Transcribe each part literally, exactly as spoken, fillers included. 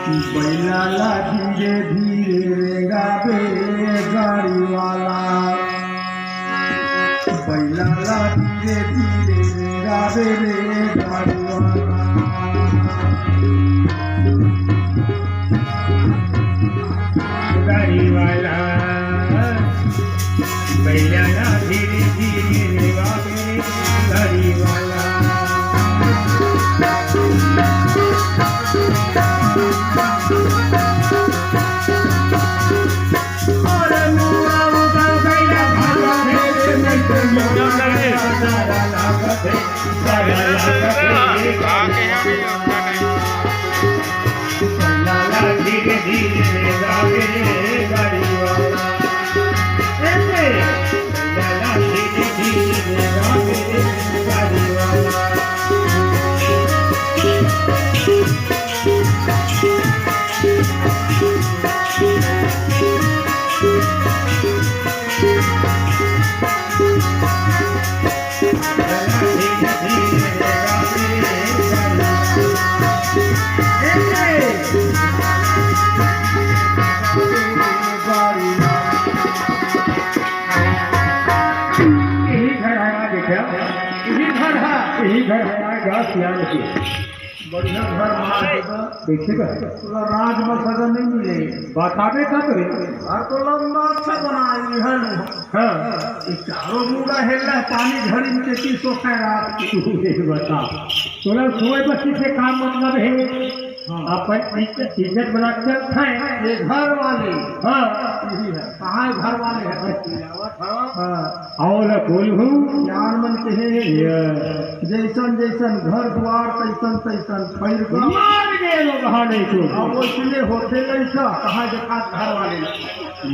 बइला ला धीरे धीरे रेंगाबे गाड़ी वाला, बइला ला धीरे धीरे रेंगाबे रे गाड़ी वाला। गाड़ी वाला, बइला ला धीरे धीरे रेंगाबे रे गाड़ी वाला। यही घर हमारा, देखा, यही घर है, यही घर हमारा, गा सियान के। बढ़िया घर मार देगा। देखे का? पूरा राज में सजा नहीं मिले। बताबे का करे? घर तो लंबा अच्छा बनाए है लोग। हाँ। ये चारों मुड़ा हेल रहा है, पानी झड़ी में के तीसों खैरात। तू ये बता, तोला सोए बसी से काम मतलब है? हाँ। अपन इज्जत, इज्जत बना के रखा है। ये घर वाले। हाँ। यही है। कहाँ घर वाले हैं? हाँ। हाँ। और बोलहूँ। सियान मन के हे। ये। जैसन जैसन घर दुआर, तैसन तैसन फैर का। मार दे लो कहा नहीं तू। अब वैसने होते लइका, कहाँ देखा घर वाले।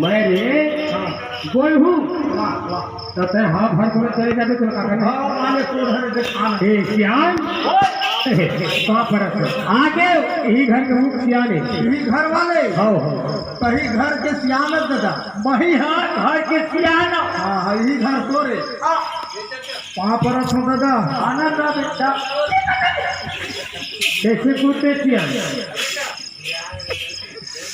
मैं रे। हाँ। बोलहूँ। वाह, वाह। तो तै हाँ भर बोले चले जाते तो का करना? हाँ, माने तू घर दिखाना। ए, सियान। कहाँ पर है? आगे यही घर के मुख सियान है। यही घर वाले? हाँ, हाँ। तही घर के सियान है दादा। वही हाँ, घर के सियान। हाँ, हाँ, यही घर तोरे। हाँ। कहाँ पर है दादा? आनंद आ बेटा। कैसे कूदते सियान?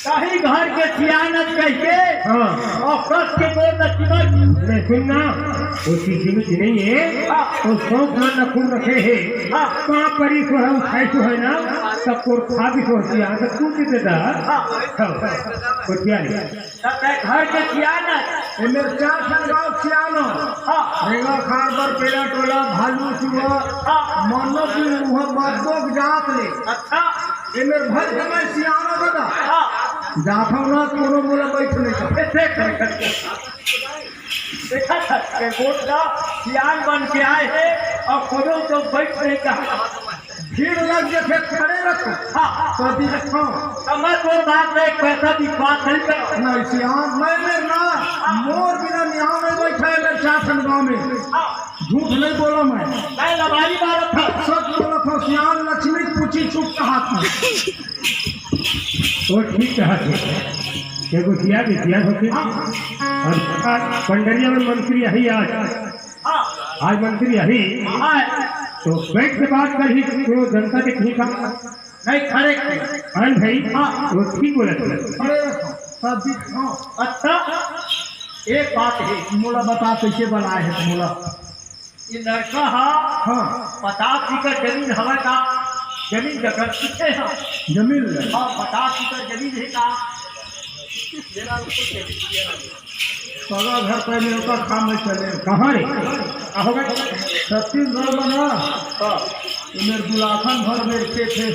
कहीं घर के सियानत कह के हाँ। और कस के बोल न चिमट। नहीं, सुन ना, वो चीज जीवित नहीं है, हाँ। वो सौ खान न खून रखे है। हाँ। कहाँ परी को है, उठाई को है ना, तब को खा भी को सियान, तब तू भी दे दा। हाँ। हाँ। वो क्या नहीं? तब तक घर के सियानत। एमेर चार ठन गाँव सियानो। हाँ। रेंगा खार बर पेला टोला, भालू सुआ, हाँ। मन्नो की मुँह बद्दो के जात ले। अच्छा। एमेर भर के मैं सियानो दादा। हाँ। जाथव ना, कोनो मोला बैठ नहीं कर। देख, देख, देख। देखा था, ये वोट का सियान बन के आए हैं और कोनो तो बैठ नहीं कहा। भीड़ लग जथे, खड़े रखो। हाँ, हाँ। तो भी रखो। तो मैं तोर बात में एक पैसा की बात नहीं करो। नहीं सियान, मैं मेर ना, मोर बिना निहाव नहीं बैठा है मेरे शासन गाँव में। हाँ। झूठ नहीं बोला मैं। मैं लबारी मारत था। सच बोला था, सियान लक्ष्मी पूछी चुप कहा था। वो ठीक कहा थे। देखो, सिया के सिया होते। हाँ। और आज पंडरिया में मंत्री यही आज। हाँ। आज मंत्री यही। हाँ। तो बैठ के बात कर ही, तो जनता के ठीक है। नहीं, खड़े, खड़े। अनंत भाई, हाँ। वो ठीक बोला तू। खड़े रखो, सब दिखाओ। अच्छा, एक बात है। मोला बता, कैसे बनाए है मोला? ये लड़का हा, हाँ। पचास एकड़ जमीन हवय का? जमीन जगह कितने हा? जमीन ले। हाँ, पचास एकड़ जमीन है का? सगा घर पे में ओकर काम में चले। कहाँ रे? का हो गए? छत्तीसगढ़ में ना। हाँ। ये मेरे गुलाखन भर मेरे खेत है।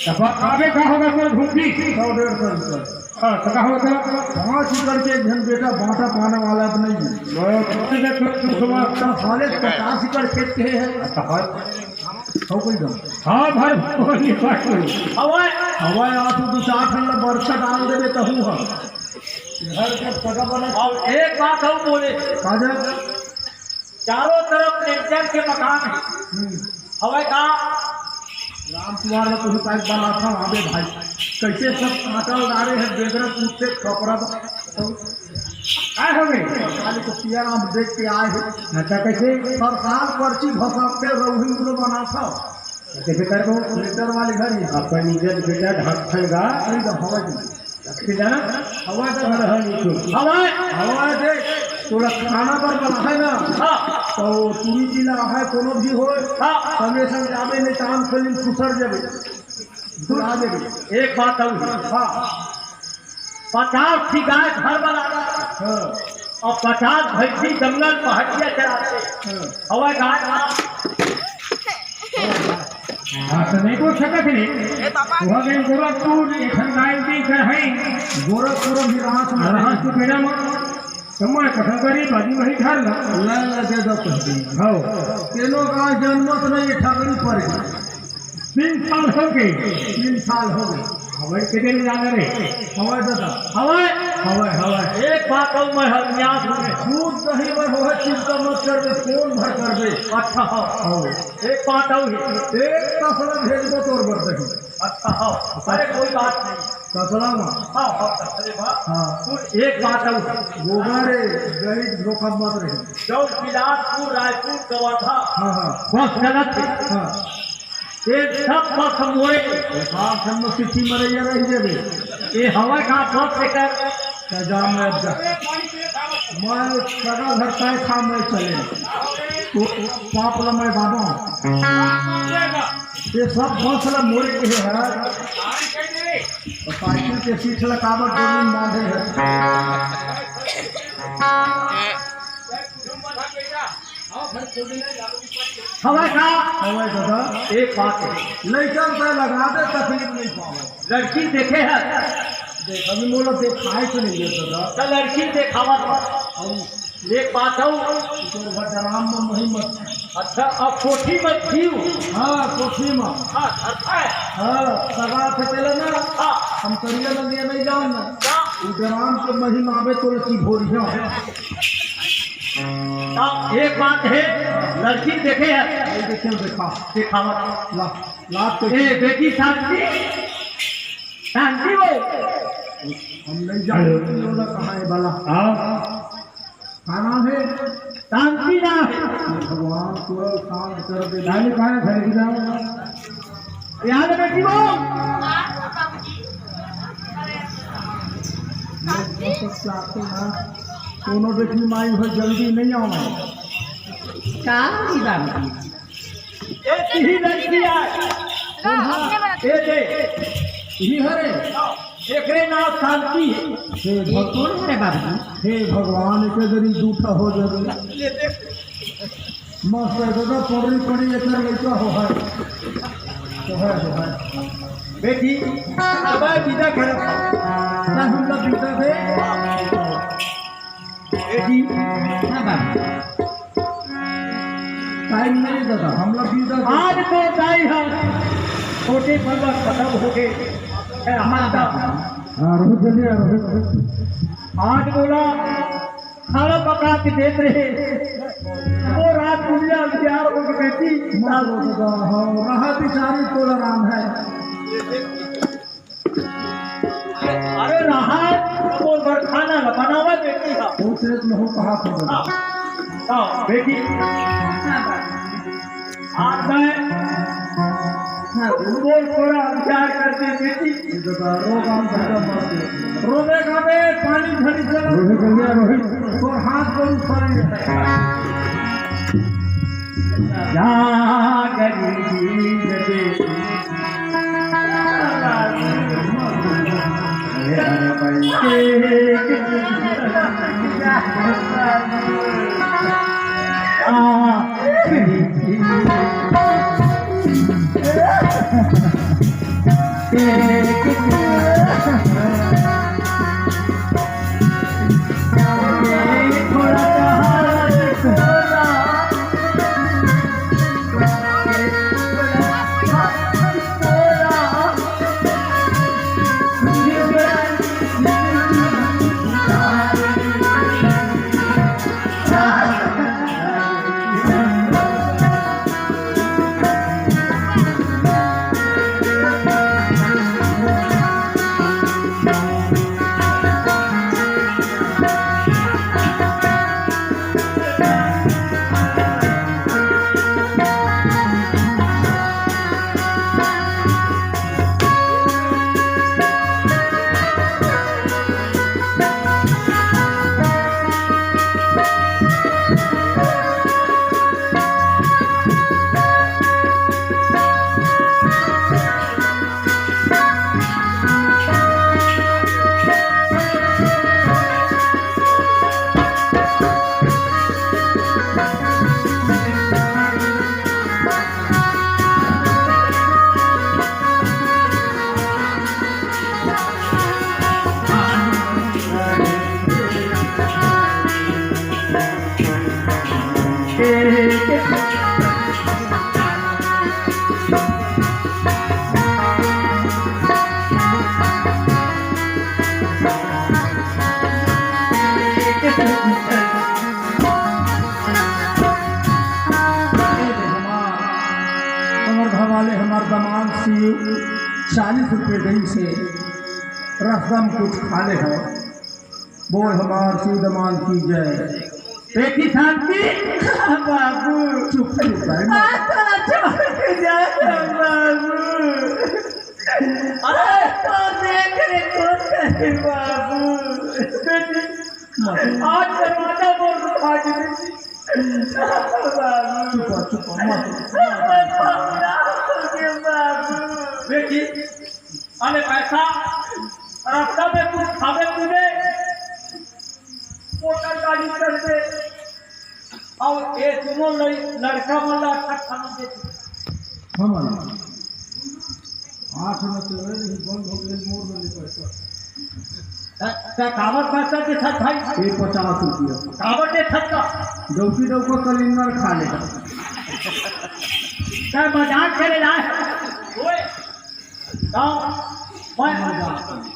तब आबे का होगा कोई घूमती? सौ डेढ़ सौ रुपये। हाँ, तो का होगा? पाँच एकड़ के एक झन बेटा बांटा पाने वाला अब नहीं है। मैं खुद से देख सकता हूँ, सुबह। तो साले पचास एकड़ खेत के है। हाँ। हो गई दम। हाँ, भर बोली बात करो। हवाए। हवाए आप तो दो चार ठन ला बरसा डाल देबे तहू हा। घर के पता बना। अब एक बात हम बोले। काजा? चारों तरफ निर्जन के मकान है। हम्म। हवाए का? राम कुमार ने तुझे पाइप बनाता हूँ, अबे भाई। कैसे सब कांटा उड़ा रहे हैं, बेगरत कुत्ते खपरा। तो काय हो गए? खाली तो पिया राम देख के आए हैं। अच्छा, कैसे? सरकार पर्ची भसकते रौही उगलो बनाता। कइसे करबो? लेटर वाले घर ही। अपन इज्जत बेटा ढाक फैलगा। अरे तो हवा जी। रख के जाना। हवा तो घर है नीचे। हवा। हवा दे। तोला खाना बर बना है ना? हाँ। तो पूरी जिला है, कोनो भी हो। हाँ। समय से जाबे नहीं, काम कर लेन, खुसर जाबे। बुला देबे। एक बात और। हाँ। पचास ठी गाय घर बना रहा। हाँ। और पचास भैंसी जंगल पहाड़िया चराते। हाँ। हवा गाय। हाँ, तो नहीं बोल सकत नहीं। ए, पापा। वह गए गोरखपुर, एक ठन गाय के घर है। गोरखपुर में रास में। रास के बेड़ा में। कम्मा कथा करी, बाजी वही घर ना। ला, ला, दे दो कुछ दिन। हाँ। तेनो गाय जन्मत नहीं, ये ठगड़ी पड़ गई। तीन साल हो गए। तीन साल हो गए। हवाई के दिन जाना रे। हवाई दादा। हवाई। हवाई, हवाई। एक बात और मैं हर न्यास में। दूध दही में हो है, चिंता मत कर दे, कौन भर कर दे। अच्छा, हाँ। हाँ। एक बात और है। एक तसला भेज दो तोर बर दही। अच्छा, हाँ। अरे कोई बात नहीं। तसला में। हाँ, हाँ, अरे वाह। हाँ। तू एक बात और। गोबर रे, गरीब धोखा मत रही। जौन बिलासपुर, रायपुर, कवर्धा। हाँ, हाँ। बस गलत है। हाँ। ये सब बस मोए। हाँ, सब में सिटी मरैया रह जाबे। ये हवा का बस लेकर। सजा में अब जा। मैं सदा घर तय खा मैं चले। तो पाप ला मैं बाबा। ये सब बस ला मोरे के है। तो साइकिल के सीट ला काबर जमीन बांधे है। हवा का? हवा दादा। एक बात है। लइकन से लगा दे, तकलीफ नहीं पावे। लड़की देखे है? देख, अभी मोला देखाए तो नहीं है दादा। तो लड़की देखावा तो। हम एक बात हो। तोर घर डराम में नहीं मत। अच्छा, अब कोठी में जीव। हाँ, कोठी में। हाँ, अच्छा है। हाँ, सगा से पहले ना। हाँ। हम करिया नंदिया नहीं जान ना। क्या? वो डराम के महिमा आवे तो लड़की भोरिया। अब एक बात है, लड़की देखे है। ये देखे, देखा। देखावा। ला, ला तो। ए, बेटी शांति, शांति हो। हम नहीं जानते, हेलो। ये वाला कहाँ है भला? हाँ। का नाम है? शांति नाम है। भगवान को शांत कर दे। गाली कहाँ है? घर की जाओ। याद बेटी हो। दोनों बेटी माई हो, जल्दी नहीं आओ। का की बात? ए, यही लड़की है। हाँ, ए दे। यही हरे। एकरे नाम शांति है। हे भग-, कौन है बाबू? हे भगवान, एके जरी जूठा हो जावे। मस्त है दादा, पढ़ी पढ़ी एकर लइका हो है। तो है, तो है। बेटी, अब विदा करत। ना हम लोग विदा दे। ए जी, हाँ बाबू। टाइम नहीं दादा, हम लोग भी इधर आज तो दाई हम छोटे पर्व खत्म हो गए। ए, हमारा हाँ, रोहित जल्दी आ, रोहित। आज बोला खाना पका के देत रहे, वो रात दुनिया उजियार हो गई बेटी। मत रो दादा, हाँ, रहा बिचारी तोला राम है। अरे रहा, वो बर खाना ला बनावा बेटी हा। वो तेरे को हो कहा था। हाँ, हाँ, बेटी। आज मैं हाँ, बोल थोड़ा विचार करते बेटी। ये तो कहा, रो काम धंधा मार दे। रोवे का बे, पानी झड़ी चला। रोहित भैया, रोहित। तो हाथ को ऊपर नहीं उठाया। जागरी दीन दे। चालीस रुपये दई से रस्ता म कुछ खा ले हव। बोल हमार सिवदमान की जय। बेटी शांति। बाबू। चुप रे भाई। आज तो छोड़ के जा रहा बाबू। आज तो देख रे कौन करे बाबू। बेटी, आज दरवाजा बोल उठा के बेटी। बाबू। चुप हो, चुप हो, मत। मैं पागल हो गया बाबू। बेटी, अरे पैसा, रस्ता में कुछ खावे पीवे, मोटर गाड़ी चढ़ के, और ये दोनों लड़-, लड़का वाला अच्छा खाना दे दे। हम आठ में चले रही, बंद हो गए, मोड़ में ले पैसा। त-, त काबर पैसा दे था भाई? ये पचास रुपया। काबर दे था का? डौकी डौका कलिंदर खा ले। त मजाक करे जाए। ओए, गाँव, मैं,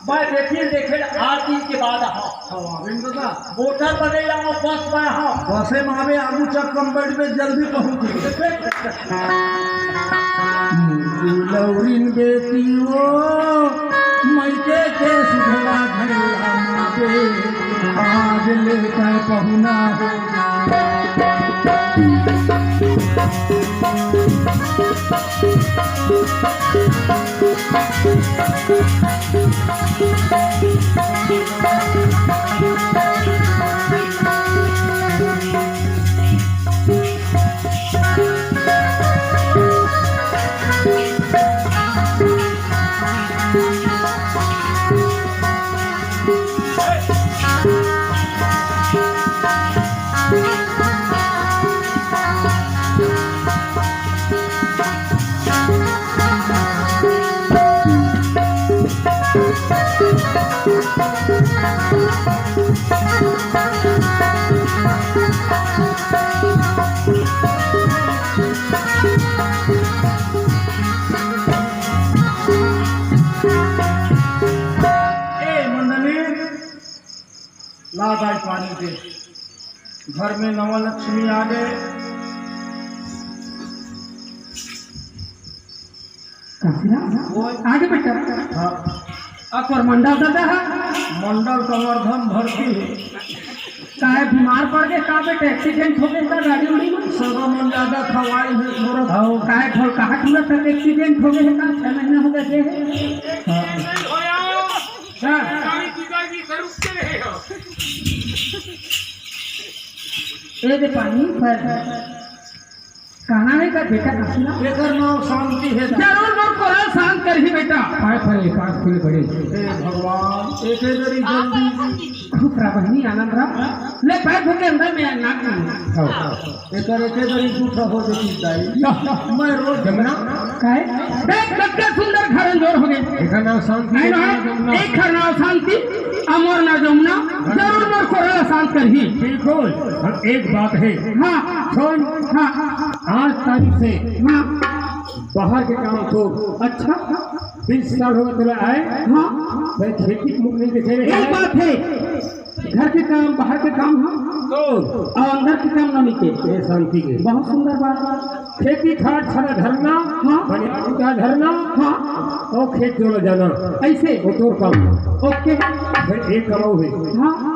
मैं देखिए, देखे आठ दिन के बाद आहा। हाँ, अरविंद दादा। मोटर बने जाओ, बस में आहा। बसे में आवे, आगू चक्क में बैठ में जल्दी पहुँच गए। लौरिन बेटी वो, मैके के सुधरा घरला मावे, आज लेकर पहुना हो। ए मंडली, ला दाई पानी दे। घर में नवा लक्ष्मी आ गए। काशीराम, ओए। आगे बेटा। हाँ। आ तोर मंडल दादा है? मंडल तो हमार धम भरती है। काहे बीमार पड़ गए का बेटा? एक्सीडेंट हो गया का गाड़ी उड़ी में? सगा मन ज्यादा खवाई है थोड़ा। ओ, काहे ठोल, कहाँ ठोला था? एक्सीडेंट हो गया का? छह महीना हो गया जे है? हाँ। हाँ। ए दे पानी, पर कहना है का बेटा, काशीराम? एकर नाम शांति है। जरूर मोर कोरा शांत करही बेटा। पाय परे, पाँच फूल बड़े। हे भगवान, एके जरी जल्दी। खुश रह बहिनी, आनंद रह। ले पैर धो के अंदर में नाक में। हाँ। एकर एके जरी जूठा हो जाती दाई। मैं रोज जमुना। काहे? देख, कतका सुंदर घर अंजोर हो गए। एकर नाम शांति। नहीं, नहीं, जमुना। एक घर नाम शांति, अमर ना जमुना, जरूर मोर कोरा शांत करही। बिल्कुल, हम एक बात है। हाँ। सुन। हाँ। आज तारीख से हाँ। बाहर के काम तो अच्छा। बीस साल हो गए तोला आए। हाँ। मैं खेती मुख नहीं देखे रहे। एक बात है, घर के काम, बाहर के काम, हाँ। तो और अंदर के काम ना निके। ये शांति के। बहुत सुंदर बात। खेती खाट छाड़ा धरना, हाँ। बनिया का धरना, हाँ। और खेत जोड़ा जाना। ऐसे? वो तोर काम। ओके। फिर एक कमाऊ है। हाँ।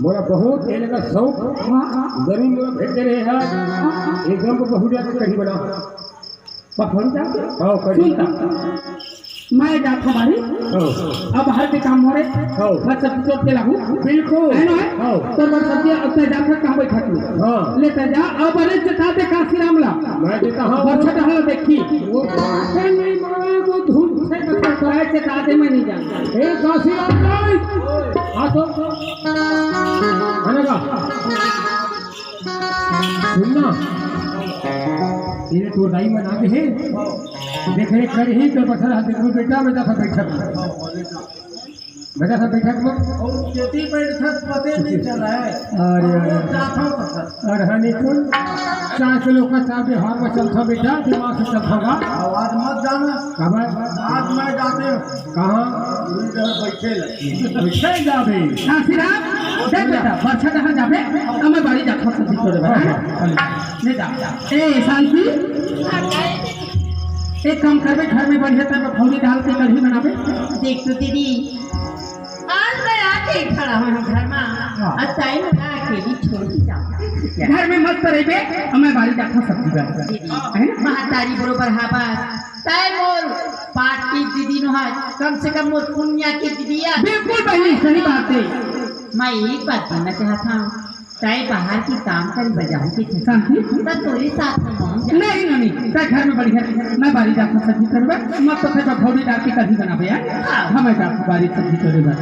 मोला बहुत ये लगा शौक। हाँ। जमीन में भेज दे रहे हैं। हाँ। एकदम को बहुत ज्यादा कहीं बना। पसंद जाके? हाँ, कहीं। सुनता। मैं जात हूँ बारी। हाँ। अब हर के काम हो रहे। हाँ। बस सब चोट के लागू। बिल्कुल। है ना? हाँ। तो बस सब के अपने जात में कहाँ बैठा तू? हाँ। लेते जा, अब अरे चेता दे काशीराम ला। मैं देता हूँ। बरछा टहल देखी। वो बात है नहीं, मैं वो धुन से बता। तो है चेता दे, मैं नहीं जाता। ए, काशीराम भाई। आ तो। आने का। सुनना, ये तो दाई मन आगे है। देख रे, कर ही तो बस रहा, देखो बेटा, मैं जाता बैठक में। मैं जाता बैठक में। और खेती बैठक पते नहीं चला है। अरे, अरे। जाता हूँ बस। अरे, हाँ, नहीं सुन। चार किलो का चार व्यवहार में चलता बेटा, दिमाग से चलता होगा। आवाज मत जाना। कब है? आज मैं जाते हूँ। कहाँ? इधर बैठे लगे। बैठे जाबे। काशीराम, देख बेटा, बरछा कहाँ जाबे? तो मैं बाड़ी जाता हूँ, सब्जी तोड़े बा, है ना? ले जा। ए, शांति। एक काम करबे, घर में बढ़िया तैं भौरी डाल के कढ़ी बनाबे। देख तो दीदी, आज मैं आके खड़ा हूँ घर में, हाँ। और तैं मोला अकेली छोड़ के जाबे। घर में मस्त रहिबे, और मैं बारी जाथों सब्जी बर। दीदी, है ना? महतारी बरोबर हाबा, तैं मोर पाट के दीदी नोहस, कम से कम मोर पुनिया के दीदी आय। बिल्कुल बहिनी, सही बात है। मैं एक बात बोलना चाहता हूँ, तैं बाहर के काम करे बर जाहूँ के शांति? त तोरे साथ में मौन जा। नहीं, नहीं, नहीं, तैं घर में बढ़िया, मैं बारी जाथों सब्जी करे बर, मत तो फिर भौरी डाल के कढ़ी बनाबे यार। हाँ। हाँ, मैं जाथों बारी सब्जी करे बर।